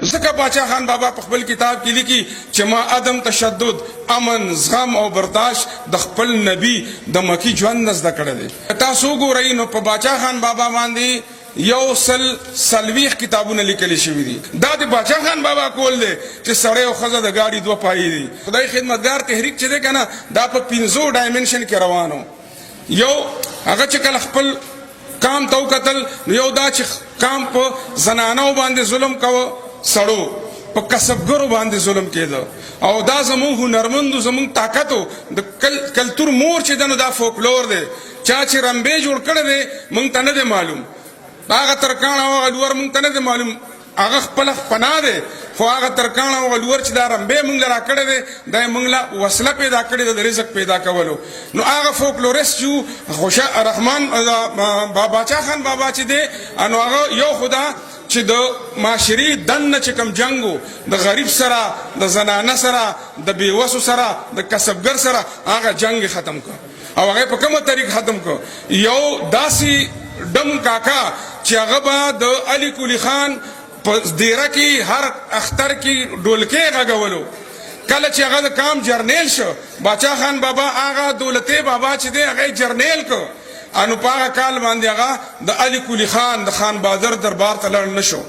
ځکه باچا خان بابا په خپل کتاب کې لیکي چې ما عدم تشدد، امن، زغم او برداشت د خپل نبي د مکي ژوند نه زده کړی دی. که تاسو وګورئ نو په باچا خان بابا باندې 140 کتابونه لیکل شوي دي. دا د باچا خان بابا کول دی چې سړی او ښځه د ګاډي دوه پایې دي. خدای خدمتګار تحریک چې دی که نه، دا په پنځو dimension کې روان و. یو هغه چې کله خپل کام ته وکتل نو یو دا چې کام په زنانو باندې ظلم کاوه، سړو په کسبګرو باندې ظلم کېده، او دا زموږ هنرمندو، زموږ طاقتو د کلتور مور چې ده نو دا فوکلور دی. چا چې رمبې جوړ کړی دی مونږ ته نه دی معلوم، هغه ترکاڼه او هغه لور مونږ ته نه دی معلوم، هغه خپله پناه دی، خو هغه ترکاڼه او هغه لور چې دا رمبې مونږ له راکړی دی، دا یې مونږ له وسله پیدا کړې ده د رزق پیدا کولو. نو هغه فوکلوریست چې خوشا رحمان باچا خان بابا چې دی، نو هغه یو خدا چې د معاشري دننه چې کوم جنګ و، د غریب سره، د زنانه سره، د بېوسو سره، د کسبګر سره، هغه جنګ یې ختم کړ. او هغه په کومه طریق ختم کړ؟ یو داسې ډم کاکا چې هغه به د علي کولی خان په دیره کې هر اختر کې ډولکې غږولو. کله چې هغه د کام جرنیل شو، باچا خان بابا هغه دولتې بابا چې دی هغه جرنیل کو، انو په هغه کال باندې هغه د علي کولی خان د خان بادر دربار ته لاړ نه شو.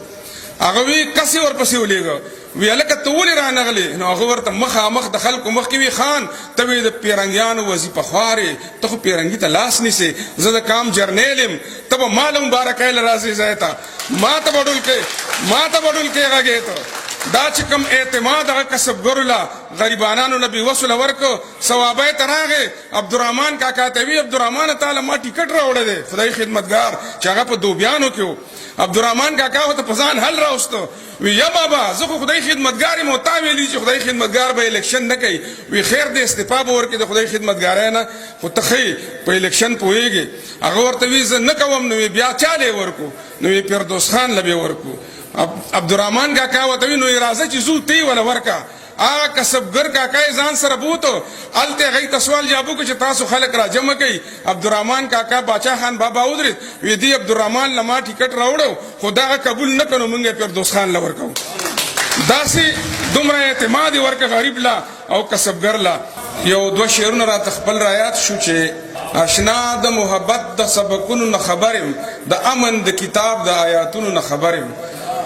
هغه وی کسې ورپسې ولېږه، وی هلکه ته ولې رانغلې؟ نو هغه ورته مخامخ د خلکو مخکې وی، خان ته وی د پیرنګیانو وظیفه خوارې، ته خو پیرنګي ته لاس نیسې، زه د کام جرنیل یم، ته به ما له مبارکۍ له راځې ځای ته، ما ته به ډولکې، ما ته به ډولکې غږې. ته دا چې کوم اعتماد هغه کسبګرو له، غریبانانو له، بېوسو له ورکړ، صوابۍ ته راغی، عبدالرحمن کاکا ته وی، عبدالرحمن تا له ما ټیکټ راوړی دی. خدای خدمتګار چې هغه په دوبیانو کې و، عبدالرحمن کاکا ورته په ځان حل راوستو، وی یا بابا زه خو خدای خدمتګار یم او تا ویلي چې خدای خدمتګار به الیکشن نه کوي. وی خیر دی، استعفا به ورکړي د خدای خدمتګارۍ نه، خو ته ښه یې په الیکشن پوهېږې. هغه ورته وی زه نه کوم. نو بیا چا له ورکو؟ نو وی فردوس خان له به ورکو. عبدالرحمن کاکا ورته وی نو راځه چې ځو، ته یې وله ورکه. هغه کسبګر کاکا یې ځان سره بوته، هلته هغوی ته سوال جواب وکړو چې تاسو خلک را جمع کړئ. عبدالرحمن کاکا باچا خان بابا ودرېد، وی دې عبدالرحمن له ما ټیکټ راوړو خو دغه قبول نه کړو، مونږ یې فردوس خان له ورکوو. داسې دومره اعتماد یې ورکړ غریب له او کسبګر له. یو دوه شعرونه راته خپل رایاد شو چې اشنا د محبت د سبقونو نه خبر یم، د امن د کتاب د آیاتونو نه خبر یم،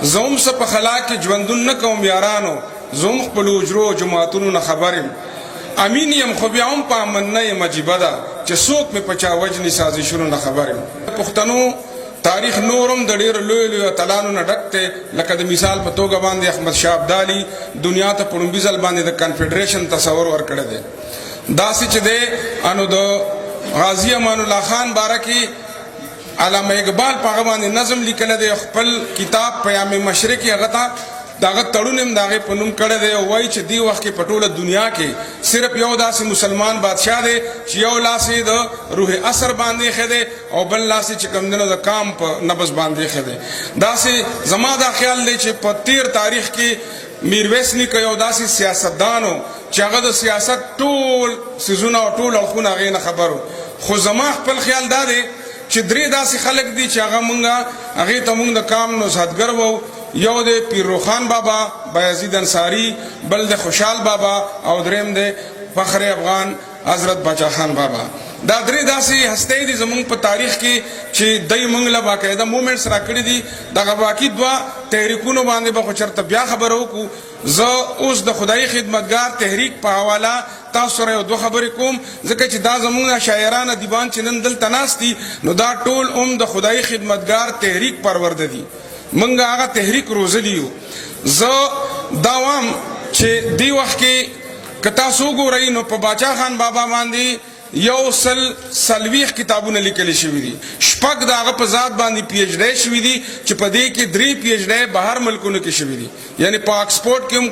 زه هم څه په خلا کې ژوندون نه کوم یارانو، زه هم خپلو حجرو او جوماتونو نه خبر یم، امین یم خو بیا هم په امن نه یم، عجیبه ده چې څوک مې په چا وژني سازشونو نه خبر یم. پښتنو تاریخ نور هم د ډېرو لویو لویو اتلانو نه ډک دی، لکه د مثال په توګه باندې احمد شاه ابدالي دنیا ته په لومړي ځل باندې د کنفډریشن تصور ورکړی دی. داسې چې دی انو د غازي امان الله خان باره کې علامه اقبال په هغه باندې نظم لیکلی دی، خپل کتاب پیام مشرق کې هغه ته د هغه تړون هم د هغې په نوم کړی دی، او وایي چې دې وخت کې په ټوله دنیا کې صرف یو داسې مسلمان بادشاه دی چې یو لاس یې د روح اثر باندې ایښی دی او بل لاس یې چې کوم دی نو د کام په نبض باندې ایښی دی. داسې زما دا خیال دی چې په تیر تاریخ کې میرویس نیکه یو داسې سیاستدان و چې هغه د سیاست ټول څیزونه او ټول اړخونه هغې نه خبر و، خو زما خپل خیال دا دی چې درې داسې خلک دي چې هغه مونږ هغې ته مونږ د کام نزهتګر وو. یو دی پیر روښان بابا بایزید انصاري، بل دی خوشحال بابا، او دریم دی فخر افغان حضرت باچا خان بابا. دا درې داسې هستۍ دي زمونږ په تاریخ کې چې دی مونږ له باقاعده مومنټس راکړي دي. دغه باقي دوه تحریکونو باندې به خو چېرته بیا خبره وکړو. زه اوس د خدایي خدمتګار تحریک په حواله تاسو سره یو دوه خبرې کوم، ځکه چې دا زمونږ شاعران ادیبان چې نن دلته ناست دي نو دا ټول هم د خدایي خدمتګار تحریک پرورده دي، مونږ هغه تحریک روزلي یو. زه دا وایم چې دې وخت کې که تاسو وګورئ نو په باچا خان بابا باندې 140 کتابونه لیکل شوي دي، شپږ د هغه په ذات باندې پي ایچ ډي شوي دي چې په دې کې درې پي ایچ ډي بهر ملکونو کې شوي دي، یعنی په اکسفورډ کې هم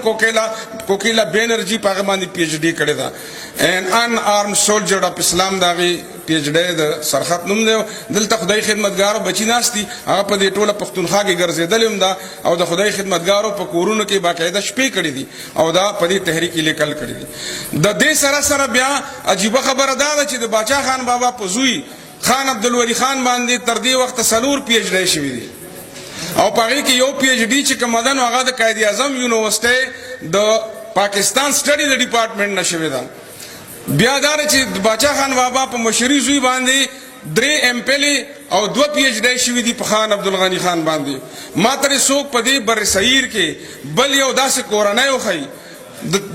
کوکیلا بینرجي په هغه باندې پي ایچ ډي کړې ده. ان ان آرم سولجر اف اسلام د هغې پي ایچ ډي د سرخط نوم دی. دلته خدای خدمتګارو بچي ناست دي، هغه په دې ټوله پښتونخوا کې ګرځېدلی هم ده او د خدای خدمتګارو په کورونو کې باقاعده شپې کړې دي او دا په دې تحریک کې لیکل کړي دي. د دې سره سره بیا عجیبه خبره دا ده چې د باچا خان بابا په زوی خان عبدالولي خان باندې تر دې وخته څلور پي ایچ ډي شوي دي. او په هغې کې یو پي ایچ ډي چې کومه ده، نو هغه د قائد اعظم یونیورسټۍ د پاکستان سټډي د ډپارټمنټ نه شوې ده. بیا دا چې د باچا خان بابا په مشري زوی باندې درې ایم پیل او دوه پي ایچ ډي شوي دي په خان عبدالغني خان باندې. ما ترې څوک په دې برصغیر کې بل یو داسې کورنۍ وښیي،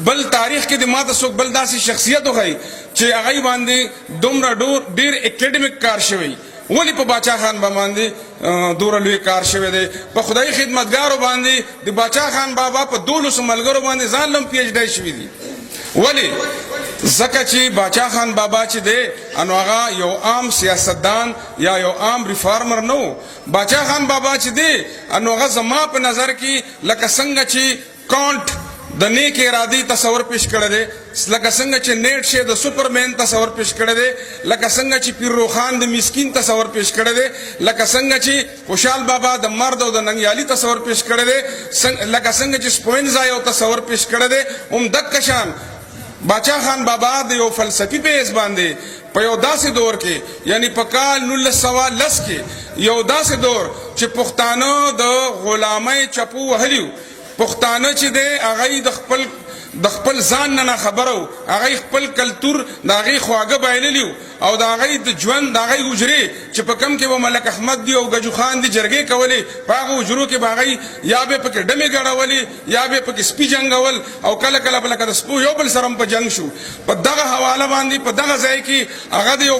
بل تاریخ کې د ماته څوک بل داسې شخصیت وښیي چې هغه باندې دومره ډیر اکیډمیک کار شوی. ولی په باچا خان باندې دوره لوی کار شوی دی؟ په خدای خدمتګارو باندې، د باچا خان بابا په 12 ملګرو باندې ځان لم پی ایچ ډي شوی دی. ولی؟ ځکه چې باچا خان بابا چې دی، انو هغه یو عام سیاستدان یا یو عام ریفارمر نه و. باچا خان بابا چې دی، انو هغه زما په نظر کې لکه څنګه چې کانټ د نیک ارادي تصور پیش کړی دی، لکه څنګه چې نیټشه د سپرمن تصور پیش کړی دی، لکه څنګه چې پیر روخان د مسکین تصور پیش کړی دی، لکه څنګه چې خوشحال بابا د مرد او د ننګیالي تصور پیش کړی دی، لکه څنګه چې سپوینزا یو تصور پیش کړی دی، هم دک شان باچا خان بابا د یو فلسفي بیس باندې په یو داسې دور کې، یعنی په کال 1910 کې، یو داسې دور چې پښتانه د غلامۍ چپو وهلیو، پښتانه چې دی هغه د خپل ځان نه خبرو، هغه خپل کلتور د هغې خواږه بایللی او د هغې د ژوند د هغې حجرې چې په کم کې به ملک احمد دی او ګجو خان دی جرګې کولې، په هغه حجرو کې به هغوی یا به پکې ډمې ګړولې یا به پکې سپي جنګول او کله کله به لکه د سپو یو بل سره هم په جنګ شو. په دغه حواله باندې، په دغه ځای کې هغه د یو